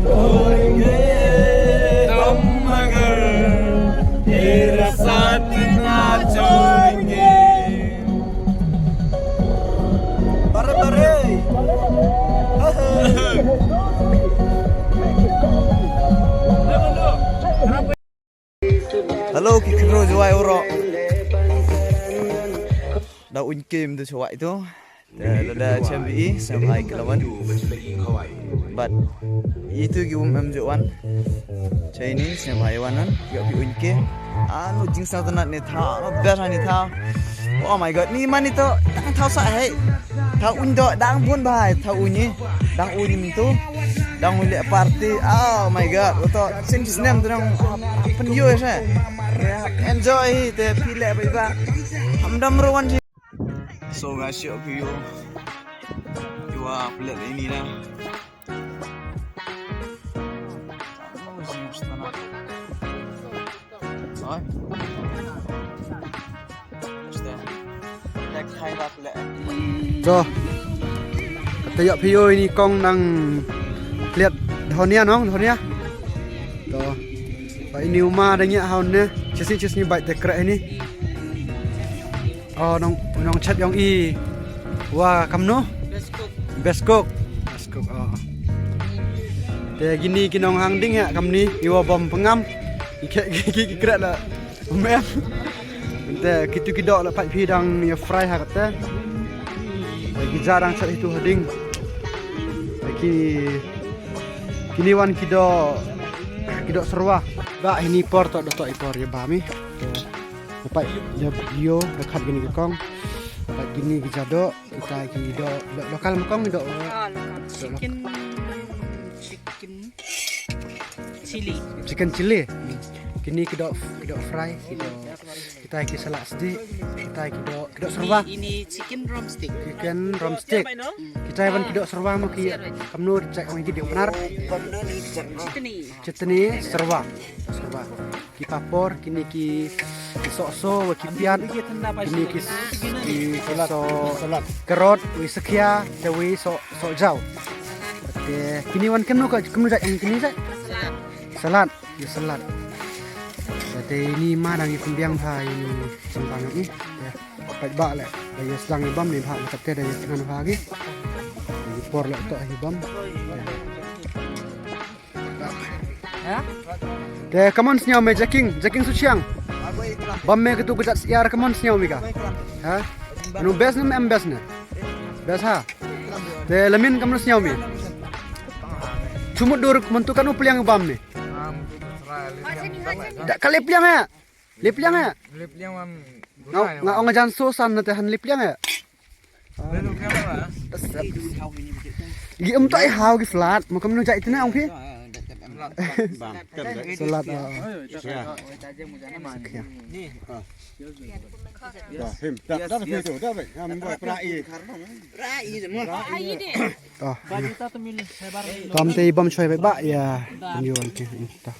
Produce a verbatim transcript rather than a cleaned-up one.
तोड़ेंगे तुम मगर तेरा साथ ना छोड़ेंगे। Bare bare. Hello ki khynroo jwai u rok. Da uiñ kem tu chawai tu. Te lada chem bi i snem hai kalawan. But itu ki um em jwai wan. Chinese snem hai wan an. Yo bi uiñ kem. Anu jing sa tanat ni tha. Anu ber ni tha. Oh my god, ni man ito. Tang thaw sa hai. Thaw uiñ do dang bun bha hai thaw uiñ ni. Dang uiñ ni tu. Dang uiñ le party. Oh my god. Uto sin snem tu dang pen yo se. Enjoy te pile ba ba. Am dam ro wan. So nga show you. You are play ini na. Oi. To. Kata ïa phi ïoh ini kong nang liat dhonia nong dhonia. To. Ba ini uma da ngiah haun ne. Chesni chesni bait te kreh ini. Oh nong nong chat yong i. Wa kamno? Best cook. Best cook. Best cook. Oh. Te kini ki nonghang ding ïa kamni i wa bom pengam. I khe ki ki kreh la. Mem. Te kitu ki dok la pat phi dang ïa fry ha kate. Ki ja dang chat itu ha ding. Ki kini wan ki dok ki dok serwa. Ba ini por to dok to i por ïa ba mi. Dapat ïa ïo dapat gini ki kong. Dapat gini ki ja dok. Kita ki dok lo- lokal ma kong dok. Ah, lokal. Chicken chicken chili. Chicken chili. Kini ki dok ki dok fry ki dok. Kita ki salad sdi. Kita ki dok ki dok serba. Ini, ini chicken drumstick. Chicken drumstick. Kita ban ki dok serba ma ki kamno cek ong ki dok benar. Chutney. Chutney serba. Serba. Ki papor kini ki soso wa ki piat kini ki ki so karot wi sakhia te wi so so jaw. Te kini wan kemno ka kemno jai kini jai. Salad. Yu salad. Te ini ma dang yu pembiang bha ini sembang ini. Pat ba le. Yu slang yu bam ni bha le kate yu tngan bha gi. Yu por le to yu bam. Te kamon sñiaw me Jaking, Jaking Suchiang. Bam me katu kujat siar kamon sñiaw me ka. Ha? Anu best ne em best ne? Best ha. Te lamin kamon sñiaw me. Chumut dur mentu kanu pliang bam me. Da kali pliang ya. Lip liang eh. Lip liang man. Nga nga ong jan so san na te han lip liang eh. Gi um to ai hau gi flat mo kam nu jai tena ong phi. Bam. Salad. Him. Da da phi to da be. Am ba pra i. Pra i mo. To. Tam te bam choi ba ya. Nyu wan ke. To.